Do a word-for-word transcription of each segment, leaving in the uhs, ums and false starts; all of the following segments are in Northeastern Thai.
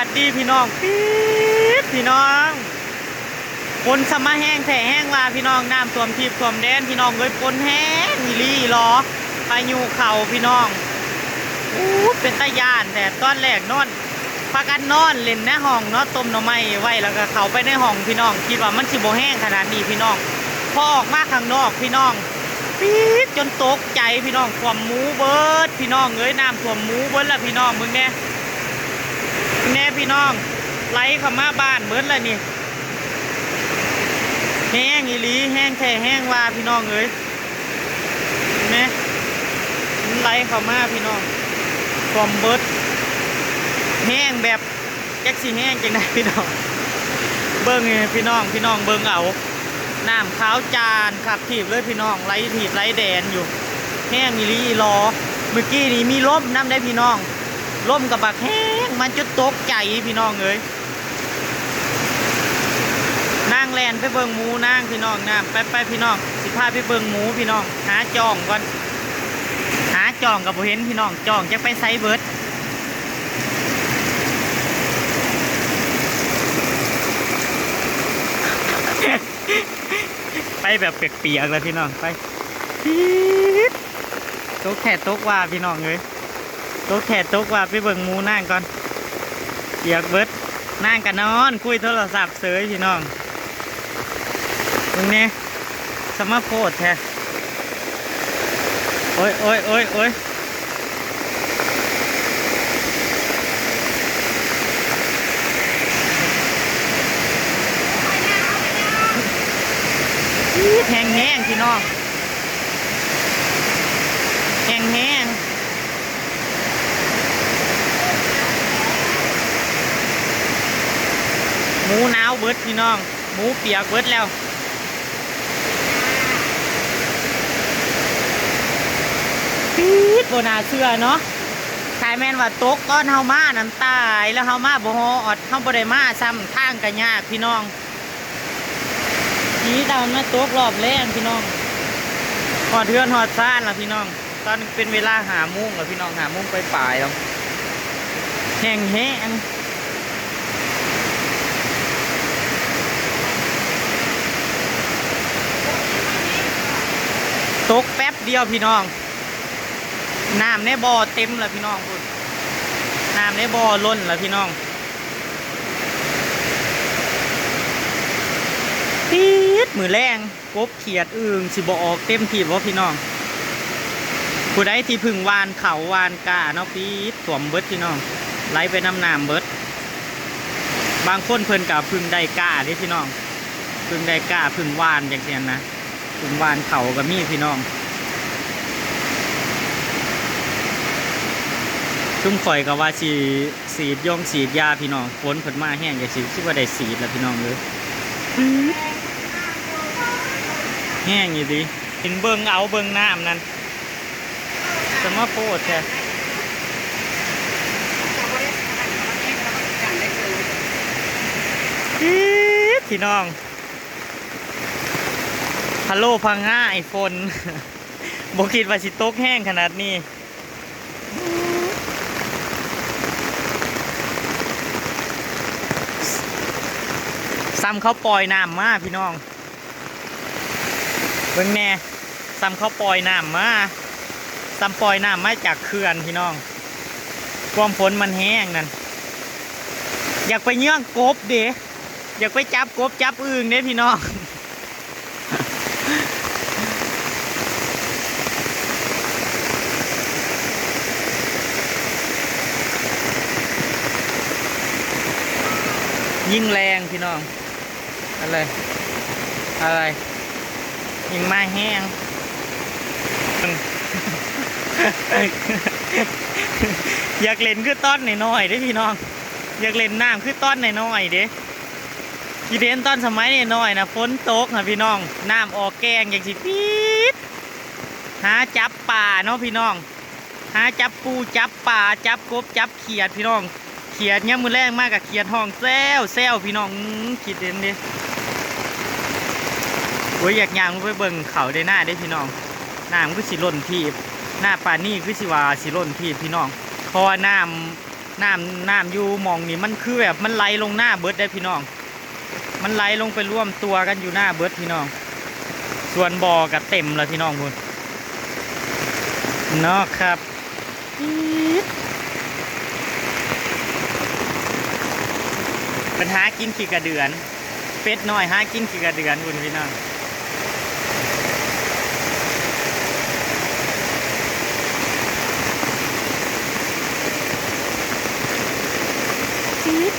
สวัสดีพี่น้อง ปี๊ดพี่น้อง ฝนสะมาแฮงแท้แฮงว่าพี่น้อง น้ำท่วมทีปท่วมแดนพี่น้องเอ้ย ฝนแฮงอีหลีอีหลอ พายุเข้าพี่น้อง อู้ เป็นตาย้านแท้ ตอนแรกนอน พากันนอนเล่นในห้องเนาะ ต้มหน่อไม้ไว้ แล้วก็เข้าไปในห้องพี่น้อง คิดว่ามันสิบ่แฮงขนาดนี้พี่น้อง พอออกมาข้างนอกพี่น้อง ปี๊ด จนตกใจพี่น้อง ท่วมหมูเบิดพี่น้องเอ้ย น้ำท่วมหมูเบิดละพี่น้อง เบิ่งแน่ แน่พี่น้อง ไหลเข้ามาบ้านเบิดละนี่ แฮงอีหลี แฮงแท้แฮงว่าพี่น้องเอ้ย แน่ มันไหลเข้ามาพี่น้อง ท่วมเบิด แฮงแบบ จักสิแฮงจังใดพี่น้อง เบิ่งนี่พี่น้อง พี่น้องเบิ่งเอา น้ำขาวจานคักทีปเลยพี่น้อง ไหลทีปไหลแดนอยู่ แฮงอีหลีอีหลอ เมื่อกี้นี่มีลมนำได้พี่น้อง ลมก็บักแฮง มันจนตกใจพี่น้องเอ้ย นางแล่นไปเบิ่งหมูนางพี่น้อง น้ำ ไปๆ พี่น้อง สิพาไปเบิ่งหมูพี่น้อง หาจ้องก่อน หาจ้องก็บ่เห็นพี่น้อง จ้องจักไปไสเบิด ไปแบบเปียกๆเลยพี่น้อง ไป ปี๊ด ตกแท้ตกว่าพี่น้องเอ้ย ตกแท้ตกว่า ไปเบิ่งหมูนางก่อน เปียกเบิด นางก็นอนคุยโทรศัพท์เสยพี่น้อง เบิ่งแน่ สะมาโพดแท้ โอ้ย โอ้ย โอ้ย โอ้ย แฮงแฮงพี่น้อง แฮงแฮง หมูหนาวเบิดพี่น้อง หมูเปียกเบิดแล้ว ปี๊ด บ่น่าเชื่อเนาะ ถ้าแม่นว่าตกตอนเฮามานั่นตาย แล้วเฮามาบ่ฮอด เฮาบ่ได้มาซ้ำ ทางก็ยากพี่น้อง นี่ตอนมาตกรอบแรกพี่น้อง ฮอดเฮือนฮอดซานแล้วพี่น้อง ตอนนี้เป็นเวลาห้าโมงแล้วพี่น้อง ห้าโมงปลายๆแล้ว แฮงแฮง ตกแป๊บเดียวพี่น้อง น้ำในบ่อเต็มแล้วพี่น้อง พุ้น น้ำในบ่อล้นแล้วพี่น้อง ปี๊ด มื้อแลง กบเขียดอึ่งสิบ่ออกเต็มที่บ่พี่น้อง ผู้ใดที่เพิ่งหว่านข้าวหว่านกล้าเนาะ ปี๊ด ท่วมเบิดพี่น้อง ไหลไปนำน้ำเบิด บางคนเพิ่นก็เพิ่งได้กล้าเด้พี่น้อง เพิ่งได้กล้า เพิ่งหว่านจังซี้นะ เพิ่งหว่านข้าวก็มีพี่น้อง ซุมข่อยก็ว่าสิ ฉีดยงฉีดยาพี่น้อง ฝนเพิ่นมาแฮงจังซี้ คิดว่าได้ฉีดแล้วพี่น้องเอ้ย แฮงอีหลี เห็นเบิ่งเอาเบิ่งน้ำนั่น สะมาโพดแท้ ปี๊ด พี่น้อง พะโล้พังงาไอ้ฝน บ่คิดว่าสิตกแฮงขนาดนี้ ซ้ำเขาปล่อยน้ำมาพี่น้อง เบิ่งแน่ ซ้ำเขาปล่อยน้ำมา ซ้ำปล่อยน้ำมาจากเขื่อนพี่น้อง ความฝนมันแฮงนั่น อยากไปเยื่องกบเด้ อยากไปจับกบจับอึ่งเด้พี่น้อง ยิ่งแรงพี่น้อง อะไร อะไร ยิ่งมาแฮง อยากเล่นคือตอนน้อยๆเด้พี่น้อง อยากเล่นน้ำคือตอนน้อยๆเด้ คิดเห็นตอนสมัยน้อยๆนะ ฝนตกนะพี่น้อง น้ำออกแกงจังซี้ปี๊ด หาจับปลาเนาะพี่น้อง หาจับปูจับปลา จับกบจับเขียดพี่น้อง เขียดยามมื้อแลงมาก็เขียดฮ้องแซวแซวพี่น้อง อื้อ คิดเห็นเด้ โอ้ย อยากย่างลงไปเบิ่งเขาได้หน้าเด้พี่น้อง น้ำคือสิล้นทีบ หน้าปานนี้คือสิว่าสิล้นทีบพี่น้อง เพราะว่าน้ำ น้ำ น้ำอยู่หม่องนี่มันคือแบบมันไหลลงนาเบิดได้พี่น้อง มันไหลลงไปรวมตัวกันอยู่นาเบิดพี่น้อง ส่วนบ่อก็เต็มแล้วพี่น้องพุ้นเนาะครับ ปี๊ด เพิ่นหากินขี้กระเดือน เป็ดน้อยหากินขี้กระเดือนพุ้นพี่น้อง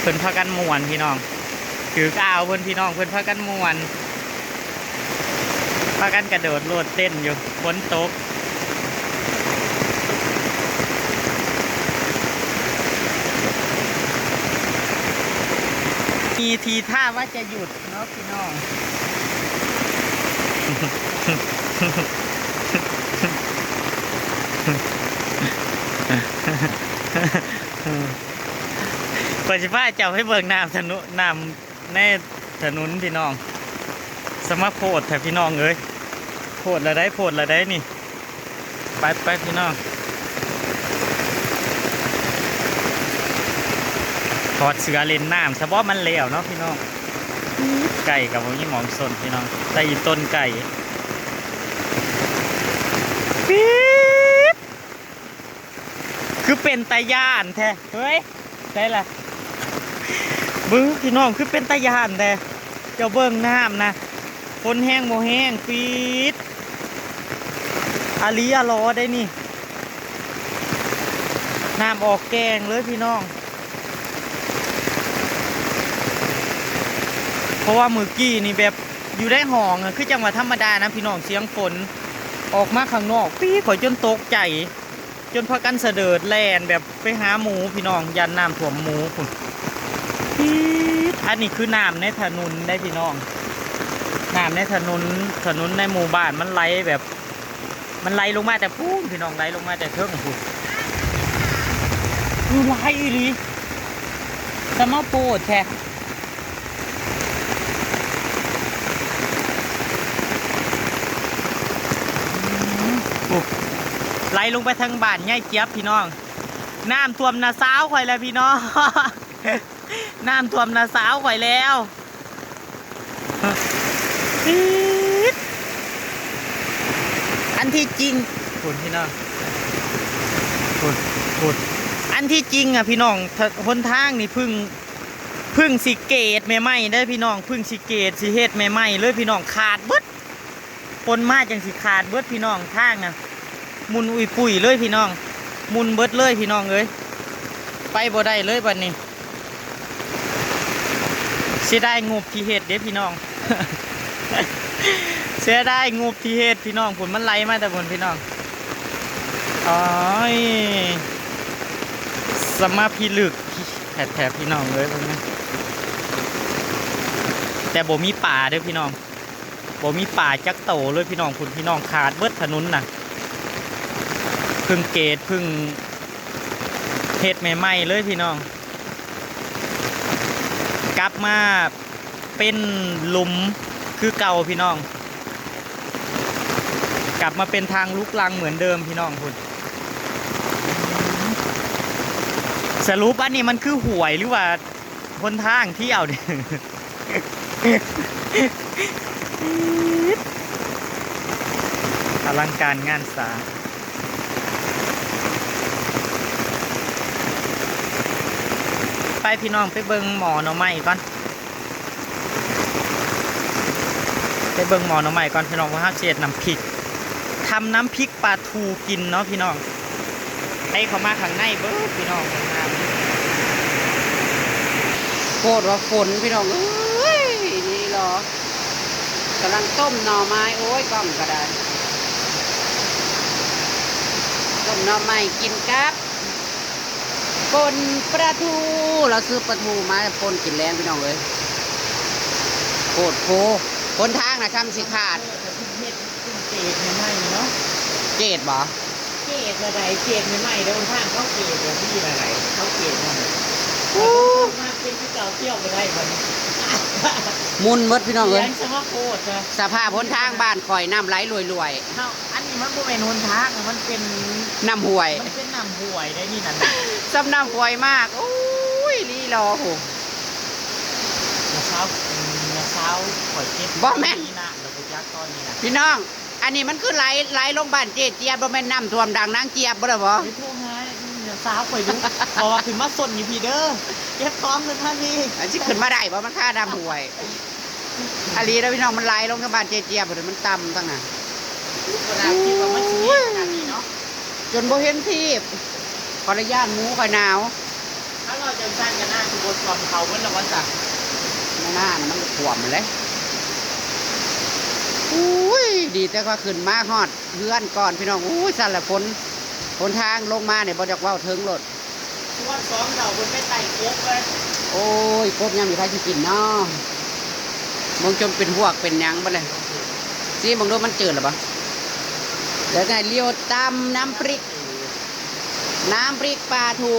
เพิ่นพากันม่วนพี่น้อง ถือกอ่าวเพิ่นพี่น้อง เพิ่นพากันม่วน พากันกระโดดโลดเต้นอยู่ ฝนตก มีทีท่าว่าจะหยุดเนาะพี่น้อง ข้อยสิพาเจ้าไปเบิ่งน้ำถนน น้ำในถนนพี่น้อง สมาโพดแท้พี่น้องเอ้ย โพดละได้ โพดละได้นี่ ไปไปพี่น้อง ถอดเสื้อเล่นน้ำ สะบอมันแล้วเนาะพี่น้อง ไก่กับบ่มีหม่องส้นพี่น้อง แต่อีต้นไก่ ปี๊ด คือเป็นตาย่านแท้ เฮ้ย ใช่ล่ะ เบิ่งพี่น้อง คือเป็นตาย่านแท้ เจ้าเบิ่งน้ำนะ ฝนแฮงบ่แฮง ปี๊ด อาลีอาลอได้นี่ น้ำออกแกงเลยพี่น้อง เพราะว่ามื้อกี้นี่แบบอยู่ในห้องอะ คือจังหวะธรรมดานะพี่น้อง เสียงฝน ออกมาข้างนอก ปี๊ด ข้อยจนตกใจ จนพากันสะเดิดแล่นแบบไปหาหมู่พี่น้อง ย่านน้ำท่วมหมู่พุ้น ปี๊ด อันนี้คือน้ำในถนนได้พี่น้อง น้ำในถนน ถนนในหมู่บ้านมันไหลแบบ มันไหลลงมาแต่พุ้นพี่น้อง ไหลลงมาแต่เทิงพุ้น อยู่หลายอีหลี สมาโพดแท้ โอ้ ไหลลงไปทางบ้านยายเจี๊ยบพี่น้อง น้ำท่วมน้าสาวข่อยแล้วพี่น้อง น้ำท่วมน้าสาวข่อยแล้ว ปี๊ด อันที่จริง พุ้นพี่น้อง พุ้น พุ้น อันที่จริงอะพี่น้อง ถ- หนทางนี่เพิ่ง เพิ่งสิเกตใหม่ๆเด้อพี่น้อง เพิ่งสิเกตสิเฮ็ดใหม่ๆเลยพี่น้อง ขาดเบิด ฝนมาจังสิขาดเบิดพี่น้อง ทางน่ะ มุนอุยปุยเลยพี่น้อง มุนเบิดเลยพี่น้องเอ้ย ไปบ่ได้เลยบัดนี้ เสียดายงบที่เฮ็ดเด้พี่น้อง เสียดายงบที่เฮ็ดพี่น้อง พุ้นมันไหลมาแต่พุ้นพี่น้อง โอ้ย สมาพิลึกแท้ๆพี่น้องเอ้ย เบิ่งนะ แต่บ่มีปลาเด้อพี่น้อง บ่มีปลาจักโตเลยพี่น้อง พุ้นพี่น้อง ขาดเบิดถนนน่ะ เพิ่งเกต เพิ่งเฮ็ดใหม่ๆเลยพี่น้อง กลับมาเป็นหลุมคือเก่าพี่น้อง กลับมาเป็นทางลุกรังเหมือนเดิมพี่น้องพุ้น สรุปอันนี้มันคือห้วยหรือว่าหนทางเที่ยวเนี่ย อลังการงานสร้าง ไปพี่น้องไปเบิ่งหม้อหน่อไม้ก่อน ไปเบิ่งหม้อหน่อไม้ก่อนพี่น้อง ว่าเฮาสิเฮ็ดน้ำพริก ทำน้ำพริกปลาทูกินเนาะพี่น้อง ไปเข้ามาข้างในเบิ่งพี่น้อง ข้างใน โพดว่าฝนพี่น้องเอ้ย นี่เหรอ กำลังต้มหน่อไม้ โอ้ย กล้องก็ได้ ต้มหน่อไม้กินกับ ป่นปลาทู เราซื้อปลาทูมาป่นกินแลงพี่น้องเอ้ย โพดโพ หนทางน่ะซ่ำสิขาด เฮ็ดเกตใหม่ๆเนาะ เกตบ่ เกตละใด เกตใหม่ๆเด้อ หนทางเขาเกตละที่ละใด เขาเกตใหม่ โอ้ มาเป็นคือเก่าเที่ยวบ่ได้บัดนี้ มุนเบิดพี่น้องเอ้ย เสียงสมาโพดจ้ะ สภาพหนทางบ้านข่อยน้ำไหลรวยๆ เฮา อันนี้มันบ่แม่นหนทาง มันเป็น น้ำห้วย มันเป็นน้ำห้วยได้นี่นั่นน่ะ ซ้ำน้ำห้วยมาก อุ้ย ลีลอโห เมื่อเช้า เมื่อเช้าข่อยเก็บ บ่แม่น นี่นะ เราไปจักตอนนี้นะ พี่น้อง อันนี้มันคือไหล ไหลลงบ้านเจ๊เจี๊ยบ บ่แม่นน้ำท่วมดังนางเจี๊ยบบ่ล่ะบ่ ไปโทรหาเมื่อเช้าข่อยดู เพราะว่าขึ้นมาส่นอยู่พี่เด้อ เก็บของขึ้นมาพี่ อันสิขึ้นมาได้บ่ มันคาน้ำห้วย อีหลีเด้อพี่น้อง มันไหลลงทางบ้านเจ๊เจี๊ยบ มันต่ำตั้งน่ะ ขนาดคิดว่ามันสิเย็นขนาดนี้เนาะ จนบ่เห็นทีบ ขออนุญาตหมูข่อยหนาว ถ้าเราจังซั่นก็น่าสิบ่ท่วมเขาเบิดแล้วว่าซะ หน้าน่ะมันก็ท่วมเลย อุ้ย ดีแต่ข้อยขึ้นมาฮอดเฮือนก่อนพี่น้อง อุ้ย ซั่นละฝน หนทางลงมาเนี่ยบ่อยากเว้าถึงโลด ชวนสองเฒ่าเพิ่นไปไต่กบเลย โอ้ย กบยามนี้ไผสิกินเนาะ เบิ่งจนเป็นฮวกเป็นหยังเบิดเลย ซิเบิ่งดูมันจืดหรือบ่ เดี๋ยวไงเลี้ยวตำน้ำพริก น้ำพริกปลาทู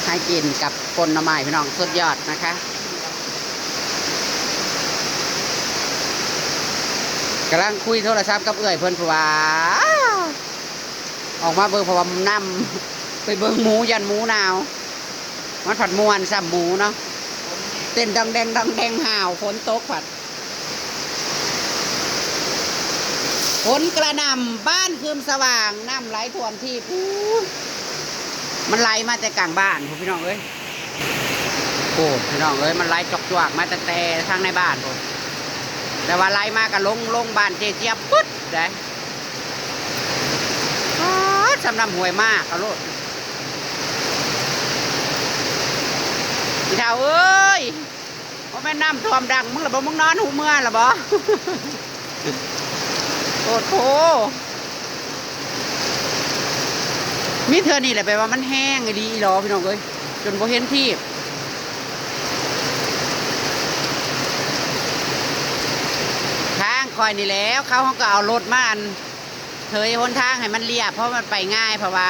ให้กินกับป่นหน่อไม้พี่น้อง สุดยอดนะคะ กำลังคุยโทรศัพท์กับเอื้อยเพิ่น เพราะว่า ออกมาเบิ่ง เพราะว่าน้ำ ไปเบิ่งหมู ย่านหมูหนาว มันผัดม่วนซ้ำหมูเนาะ เต้นดองแดงดองแดง ห่าว ฝนตกผัด ฝนกระหน่ำ บ้านคืมสว่าง น้ำไหลท่วมที่ปู๊ด มันไหลมาแต่กลางบ้านพู้นพี่น้องเอ้ย โอ้ พี่น้องเอ้ย มันไหลจอกจวกมาตั้งแต่ทางในบ้านพู้น แต่ว่าไหลมาก็ลง ลงบ้านเจ๊เจี๊ยบปึ๊ดเด้ ป๊าด ซ้ำน้ำห้วยมาก เอาโลด อีเฒ่าเอ้ย บ่แม่นน้ำท่วมดังมึงล่ะบ่ มึงนอนหูเมือล่ะบ่ โอ้โห มีเทื่อนี่แหละ แปลว่ามันแห้งอีหลีอีหลอพี่น้องเอ้ย จนบ่เห็นทีบ ทางคอยนี่แหล้ว เขาก็เอารถมาอัน เถยหนทางให้มันเรียบ เพราะมันไปง่าย เพราะว่า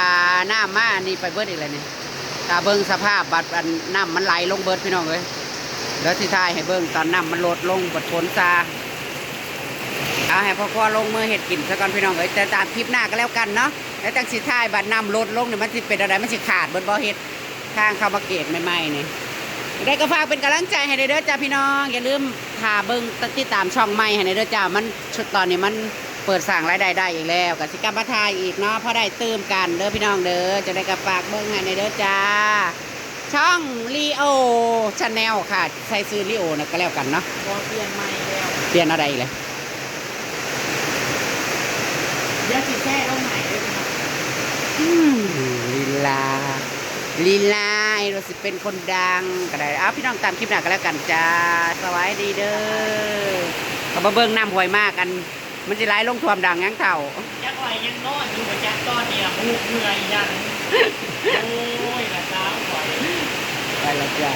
น้ำมาอันนี้ไปเบิดอีกแล้วนี่ ถ้าเบิ่งสภาพบัดอันน้ำมันไหลลงเบิดพี่น้องเอ้ย เดี๋ยวสิถ่ายให้เบิ่งตอนน้ำมันลดลง บัดฝนซา เอาให้พ่อครัวลงมือเฮ็ดกินซะก่อนพี่น้องเอ้ย แต่ตามคลิปหน้าก็แล้วกันเนาะ แล้วจังสิถ่ายบัดน้ำลดลงนี่มันสิเป็นอะไร มันสิขาดเบิดบ่ เฮ็ดทางเข้ามาเกตใหม่ๆนี่ ได้ก็ฝากเป็นกำลังใจให้เด้อจ้าพี่น้อง อย่าลืมถ้าเบิ่งติดตามช่องใหม่ให้เด้อจ้า มันชุดตอนนี้มันเปิดสร้างรายได้ได้อีกแล้ว ก็สิกลับมาถ่ายอีกเนาะ พอได้ตื่มกันเด้อพี่น้องเด้อ จะได้ก็ฝากเบิ่งให้เด้อจ้า ช่อง Leo Channel ค่ะ ใช้ชื่อ Leo นะก็แล้วกันเนาะ พอเปลี่ยนใหม่แล้ว เปลี่ยนอะไรอีกเลย เดี๋ยวสิแชร์ลงให้เด้อพี่น้อง อืม ลีลา ลีลา ไอ้เราสิเป็นคนดังก็ได้ เอาพี่น้องตามคลิปหน้าก็แล้วกันจ้า สวัสดีเด้อ ก็มาเบิ่งน้ำห้วยมากกัน มันสิไหลลงท่วมดังยังเฒ่า จักอ้อยยังนอนอยู่บ่จักตอนนี้ล่ะ ฮู้เมื่อยยัง โอ้ย ละสาวข่อย ไปแล้วจ้า